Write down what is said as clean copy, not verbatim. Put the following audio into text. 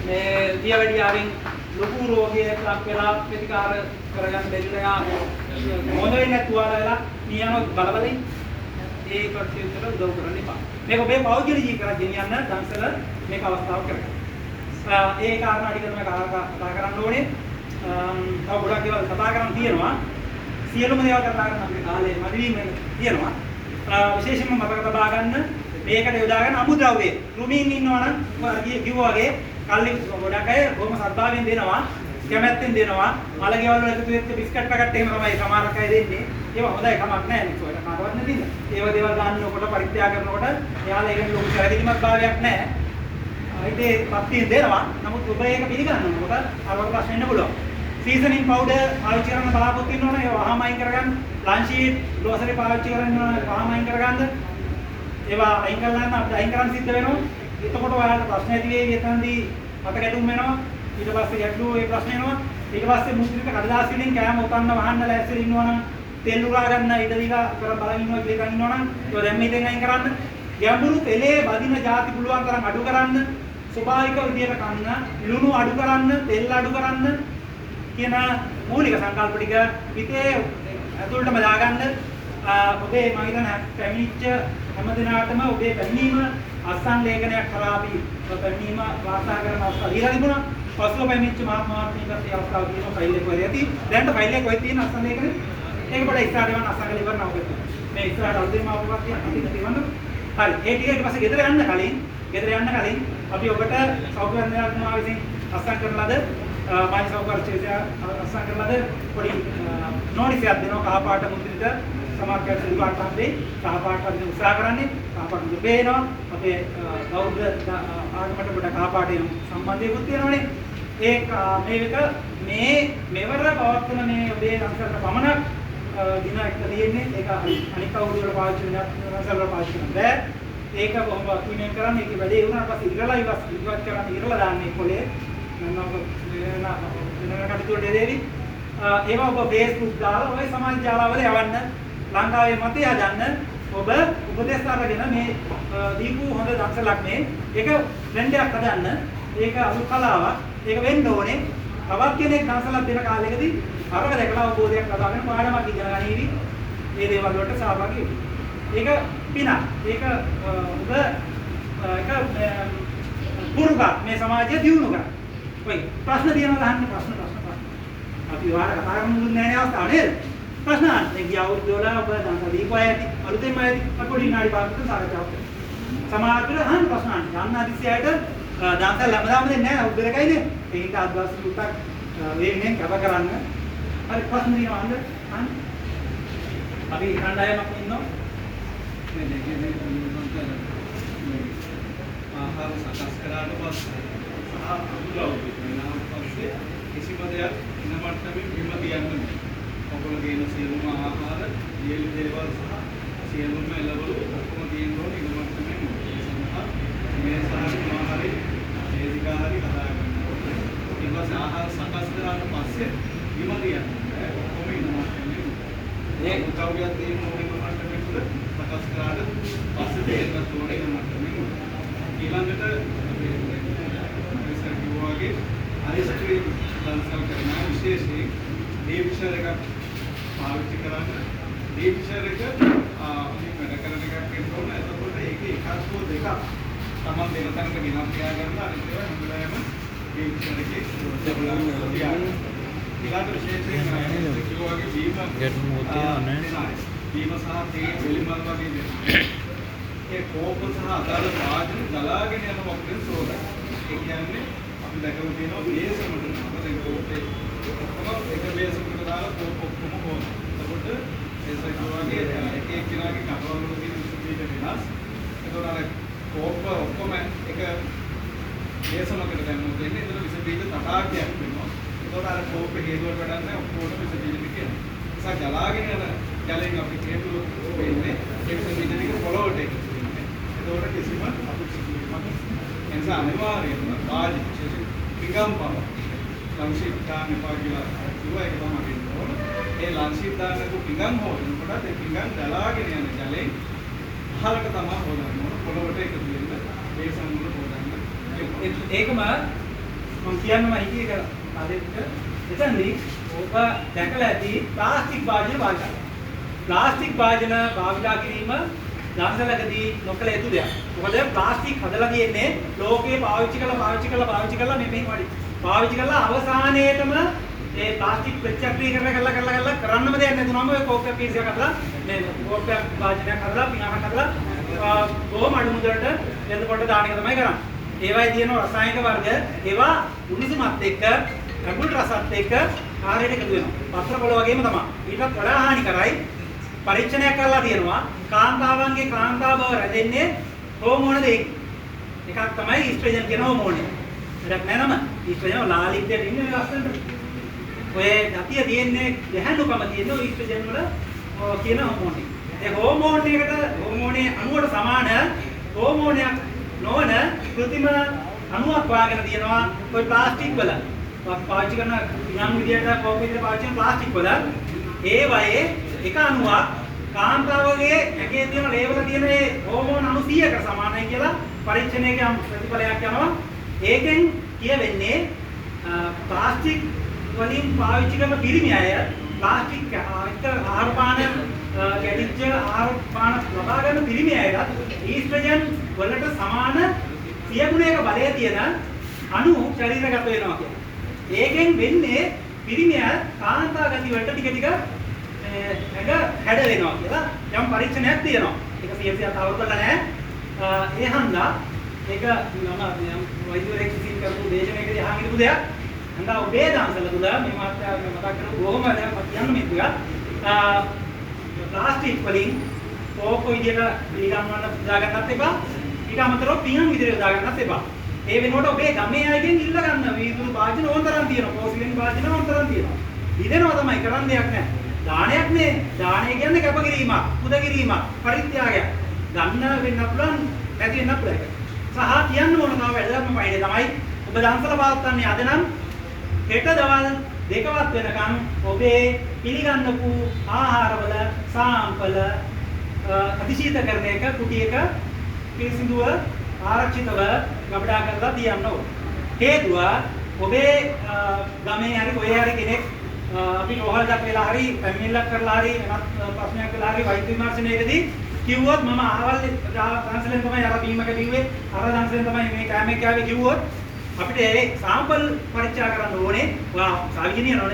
මේ දියවැඩියාවෙන් ලොකු රෝගයකට ලක් වෙලා ප්‍රතිකාර කරගන්න බැරි වෙලා මොන වෙන්නේ නැතුව වෙලා නියම බලබලින් ඒ කටයුතු වල උදව් කරන්න එපා. මේක ඔබේ පෞද්ගලික ජීවිතයක් ගෙනියන්න දන්සල මේක අවස්ථාවක් කරගන්න. ඒ කාරණා ටික තමයි කතා කරන්න ඕනේ. තව ගොඩක් දේවල් කතා කරන්න තියෙනවා. සියලුම දේවල් කතා කරන්න අපිට කාලය මදි වීම තියෙනවා. විශේෂයෙන්ම මතක තබා ගන්න මේකට යොදා ගන්න අමුද්‍රව්‍ය. කෘමීන් ඉන්නවා නම් අර කිව්වා වගේ කල්ලි ගොඩක් අය බොහොම සද්භාවයෙන් දෙනවා. කැමැත්තෙන් දෙනවා. මල ගෙවල් වල එකතු වෙච්ච බිස්කට් පැකට් එහෙම තමයි සමහරක් අය දෙන්නේ. ඒවා හොඳයි කමක් නැහැ නේ. ඔයාලා කාටවත් නෙදින්න. ඒව දේවල් ගන්නකොට පරිත්‍යාග කරනකොට එයාලා ඒකට ලොකු සැලකිලිමත් භාවයක් නැහැ. ඉතින් පත්තියෙන් දෙනවා. නමුත් ඔබ ඒක පිළිගන්නකොට අර වගේ ප්‍රශ්න එන්න පුළුවන්. සීසනින් පවුඩර් පාවිච්චි කරන්න බලාපොරොත්තු වෙන්න ඕන. ඒවා වහාම අයින් කරගන්න. ලන්ච් ෂීට් ග්‍රොසරි පාවිච්චි කරන්න ඕන. වහාම අයින් කරගන්න. ඒවා අයින් කරලා නම් අපිට අයින් කරන්න සිද්ධ වෙනවා. එතකොට ඔයාලට ප්‍රශ්න ඇති වෙයි. එතනදී මත ගැටුම් වෙනවා. ඊට පස්සේ ගැටලු ඒ ප්‍රශ්න එනවා. ඊට පස්සේ මුද්‍රිත කඩදාසි වලින් කෑම ඔතන්න වහන්න ලෑස්තිලා ඉන්නවා නම් තෙල් උරා ගන්න ඉඩ දීලා කර බලන් ඉන්නවා කියලා එකන් ඉන්නවා නම් ඒවා දැන් මෙතෙන් අයින් කරන්න. ගැඹුරු තෙලේ බදින ಜಾති පුළුවන් තරම් අඩු කරන්න. ස්වභාවික විදියට කන්න, ලුණු අඩු කරන්න, තෙල් අඩු කරන්න කියන මූලික සංකල්ප ටික හිතේ ඇතුළටම දාගන්න. ඔබේ මම හිතන්නේ පැමිණිච්ච හැම දිනාටම ඔබේ පැමිණීම අස්සන් ලේඛනයක් කරා අපි පැමිණීම වාර්තා කරන අවස්ථාව දීලා තිබුණා. පසුව පැමිණිච්ච මහත්මයාට ඒ අවස්ථාව තියෙනවා ෆයිල් එක වගේ ඇති. දැනට ෆයිල් එක කොහෙද තියෙන අස්සන් ලේඛනේ? ඒක පොඩ්ඩක් ඉස්සරහට යවන්න අස්සන් කරලා ඉවර නම ඔබට. මේ ඉස්සරහට අලුතෙන්ම ආපු එකක් තියෙනවා. තියෙනවා. හරි. ඒ ටික ඊට පස්සේ ගෙදර යන්න කලින් අපි ඔබට සෞඛ්‍ය වන්දනාතුමා විසින් අස්සන් කරන ලද මාජි සෞඛ්‍ය අධ්‍යක්ෂයා අස්සන් කරන ලද පොඩි නෝටිස් එකක් දෙනවා. කහ පාට මුද්‍රිත සමහර සුදු පාට හම්බෙයි. කහ පාට අපි උත්සාහ කරන්නේ කහ පාට මුද්‍රිත පේනවා. අපේ බෞද්ධ ආගමට පොඩ කහ පාටේ සම්බන්ධයකුත් තියෙනවනේ. ඒ මේක මේ මෙවර පවත්වන මේ ඔබේ දන්සලට පමණක් දින එක තියෙන්නේ. ඒක අනික් අවුරුදු වල පාවිච්චි වෙන දන්සල වල පාවිච්චි කරන්න බෑ. ඒක කොහොම වකිනෙන් කරන්නේ? ඒක වැඩේ වුණාට පස්සේ ඉරලා ඉවත් කරන්න ඉරලා දාන්නේ පොලේ. නම වෙන වෙන කටයුතු වලට දෙවි. ඒවා ඔබ Facebook දාලා ඔය සමාජ ජාලාවල යවන්න. ලංකාවේ මතය හදන්න ඔබ උපදෙස් අරගෙන මේ දීපු හොඳ දන්සලක් මේ. ඒක ට්‍රෙන්ඩ් එකක් හදන්න. ඒක අලුත් කලාවක්. ඒක වෙන්න ඕනේ. තවත් කෙනෙක් දන්සලක් දෙන කාලෙකදී අරක දැකලා අවබෝධයක් ලබාගෙන පාඩමක් ඉගෙන ගනීවි. මේ දේවල් වලට සහභාගී වෙන්න. ඒක පිනක්. ඒක ඔබ ඒක පුරුකක් මේ සමාජය දියුණු කරන්න. ඔය ප්‍රශ්න තියෙනවා අහන්න. ප්‍රශ්න ප්‍රශ්න ප්‍රශ්න. අපි ඔයාලා කතා කරන්න දුන්නේ නැහැ නේ අවස්ථාව නේද? ප්‍රශ්න අහන්න. දැන් ගිය අවුරුද්ද වල ඔබ දන්සල් දීපු අය ඇති. අලුතෙන්ම අය ඇති. අපි පොඩි විනාඩි 5ක් විතර සාකච්ඡාවක් කරමු. සමහර වෙලාවට අහන්න ප්‍රශ්න අහන්න. යන්න හදිස්සියට දන්සල් හැමදාම දෙන්නේ නැහැ. අවුරුදු දෙකයි නේ. ඒ හින්දා අද දවස් උත්තක් වෙන්නේ කැප කරන්න. හරි ප්‍රශ්න තියෙනවා අහන්න. අහන්න. අපි කණ්ඩායමක් ඉන්නවා. මේ දෙකේ මේ ආහාර සකස් කරාට පස්සේ සහ අමුද්‍රව්‍ය වෙනාට පස්සේ කිසිම දෙයක් ඉන මට්ටමින් බිම තියන්න බෑ. ඔයගොල්ලෝ ගේන සියලුම ආහාර, වියලි දේවල් සහ සියලුම එළවලු ඔක්කොම තියෙන්න ඕනේ ඉන මට්ටමින්. ඒ සඳහා මේ සහ මොනවා හරි වේදිකා හරි හදා ගන්න ඕනේ. ඊට පස්සේ ආහාර සකස් කරාට පස්සේ බිම තියන්න බෑ. ඔක්කොම ඉන මට්ටමින්. ඒ උදව්වක් තියෙන්න ඕනේ ඉන මට්ටමින් උඩ සකස් කරාට පස්සේ තියෙන්නත් ඕනේ ඉන මට්ටමින් උඩ. ඊළඟට අපේ ඉස්සර කිව්වා වගේ අයිස්ක්‍රීම් දන්සල් කරන විශේෂයෙන් ඩීප්ෂර් එකක් පාවිච්චි කරන්න. ඩීප්ෂර් එක අපි වැඩ කරන එකක් වෙන්න ඕන. එතකොට ඒක එකක් හෝ දෙකක් තමන් දෙන තැනට ගෙනත් තියාගන්න. අනිත් ඒවා හැම වෙලාවෙම ඩීප්ෂර් එකේ තියාගන්න. ඊළඟට විශේෂයෙන් කිව්වා වගේ බීම බීම සහ තේ වෙලිමල් වගේ දෙනවා. ඒ කෝප සහ අදාළ වාදන ගලාගෙන යන වතුරෙන් සෝදයි. ඒ කියන්නේ අපි දැකලා තියෙනවා බේසමට දාලා දැන් කෝපේ ඔක්කොම එක බේසමකට දාලා කෝප ඔක්කොම හොදනවා. එතකොට ඒ වගේ එක එක්කෙනාගේ කටවල් වල තියෙන විස බීජ වෙනස්. එතකොට අර කෝප ඔක්කොම එක බේසමකට දැම්මොත් එන්නේ එතන විස බීජ තටාකයක් වෙනවා. එතකොට අර කෝපේ හේතුවට වැඩක් නැහැ ඔක්කොම විස බීජ ටික එනවා. නිසා ගලාගෙන යන ජලයෙන් අපි හේතුව වෙන්නේ ඒ විස බීජ ටික පොළොවට එකතු වෙන්නේ. එතකොට කිසිම අපිරිසිදු වීමක් නැහැ. ඒ නිසා අනිවාර්යයෙන්ම වාජි විශේෂයෙන් පිඟන් පව ලංශීට් දාන්න එපා කියලා කිව්වා. ඒක තමයි වෙන්න ඕන. ඒ ලංශීට් දාන්න නැතුව පිඟන් හොදනකොටත් ඒ පිඟන් ගලාගෙන යන ජලයෙන් අහලට තමයි හොදන්න ඕන. පොළොවට එකතු වෙන්න බේසන් වල හොදන්න. ඒකම මම කියන්නම හිතියේ ඒක කාලෙක එතනදී ඔබ දැකලා ඇති ප්ලාස්ටික් භාජන භාවිතා කරනවා. ප්ලාස්ටික් භාජන භාවිතා කිරීම දන්සලකදී නොකළ යුතු දෙයක්. මොකද ප්ලාස්ටික් හදලා තියෙන්නේ ලෝකේ පාවිච්චි කරලා පාවිච්චි කරලා පාවිච්චි කරලා මේ වඩි. පාවිච්චි කරලා අවසානයේටම ඒ ප්ලාස්ටික් ප්‍රතිචක්‍රීකරණය කරලා කරලා කරලා කරන්නම දෙයක් නැතුනම ඔය කෝප්පයක් පීස් එකක් හදලා මේ කෝප්පයක් භාජනයක් හදලා පිඟානක් හදලා බොහොම අඩු මුදලට වෙළඳ පොළට දාන එක තමයි කරන්නේ. ඒවයි තියෙන රසායනික වර්ග ඒවා උණුසුමත් එක්ක කකුල් රසත් එක්ක ආහාරයට එකතු වෙනවා. පත්‍ර පොළ වගේම තමයි. ඊටත් වඩා හානි කරයි. පරීක්ෂණයක් කරලා තියෙනවා කාන්තාවන්ගේ කාන්තා බව රැඳෙන්නේ හෝමෝන දෙකකින්. එකක් තමයි ඊස්ට්‍රජන් කියන හෝමෝනය. වැඩක් නෑ නම. ඊස්ට්‍රජන් ලාලිත්‍යයට ඉන්නේ ලස්සනට. ඔය ගතිය තියෙන්නේ ගැහැණුකම තියෙන්නේ ඔය ඊස්ට්‍රජන් වල කියන හෝමෝන එක. ඒ හෝමෝන එකට හෝමෝනේ අණුවට සමාන හෝමෝනයක් නොවන කෘතිම අණුවක් වාගෙන තියෙනවා ඔය ප්ලාස්ටික් වල. අපි පාවිච්චි කරන යම් විදියට කෝප් විදියට පාවිච්චි කරන ප්ලාස්ටික් වල ඒ වයේ එක අණුවක් කාන්තාවගේ ඇඟේ තියෙන ලේවල තියෙන ඒ හෝමෝන අණු 100කට සමානයි කියලා පරීක්ෂණයක යම් ප්‍රතිඵලයක් යනවා. ඒකෙන් කියවෙන්නේ ප්ලාස්ටික් වලින් පාවිච්චි කරන පිරිමි අය ප්ලාස්ටික් එක්ක ආහාර පාන කැඩිච්ච ආහාර පාන ලබා ගන්න පිරිමි අයටත් ඊස්ට්‍රජන් වලට සමාන 100 ගුණයක බලය තියෙන අණු ශරීරගත වෙනවා කියලා. ඒකෙන් වෙන්නේ පිරිමි අය කාන්තා ගති වලට ටික ටික ඇඟ හැඩ වෙනවා කියලා යම් පරීක්ෂණයක් තියෙනවා. ඒක 100% තවරු කරලා නැහැ. ඒ හන්දා ඒක මම යම් වෛද්‍යවරයෙක් විසින් කරපු දේශනයකදී අහන් හිටපු දෙයක්. හන්දා ඔබේ දන්සල තුල මේ මාත්‍යා මම මතක් කරපු බොහොම දැන් මම කියන්න මේ ටික. ප්ලාස්ටික් වලින් කෝප් විදියට පිළිගන්වන්න දාගන්නත් එපා. ඊට අමතරව පිඟන් විදියට දාගන්නත් එපා. ඒ වෙනුවට ඔබේ ගමේ අයගෙන් ඉල්ල ගන්න වීදුරු භාජන ඕන තරම් තියෙනවා. පෝසිලෙන් භාජන ඕන තරම් තියෙනවා. ඉදෙනවා තමයි කරන්න දෙයක් නැහැ. දානයක් නේ. දානය කියන්නේ කැපකිරීමක්, පුද කිරීමක්, පරිත්‍යාගයක්. ගන්න වෙන්න පුළුවන්, නැති වෙන්න පුළුවන් ඒක. සහ කියන්න ඕන තව වැදගත්ම පයිනේ තමයි ඔබ දන්සල පවත්වන්නේ අද නම් හෙට දවල් දෙකවත් වෙනකන් ඔබේ පිළිගන්නපු ආහාරවල සාම්පල අතිශීතකරණයක කුටියක පිරිසිදුව ආරක්ෂිතව ගබඩා කරලා තියන්න ඕන. හේතුව ඔබේ ගමේ හරි කොහේ හරි කෙනෙක් අපි රෝහලකට වෙලා හරි පැමිණිල්ලක් කරලා හරි වෙනත් ප්‍රශ්නයක් වෙලා හරි වෛද්‍ය විමර්ශනයකදී කිව්වොත් මම අහවල් දන්සලෙන් තමයි අර බීමක බිව්වේ අර දන්සලෙන් තමයි මේ කෑම කෑවේ කිව්වොත් අපිට ඒ සාම්පල් පරීක්ෂා කරන්න ඕනේ. ඔයා සාවිජනීය නෝනේ.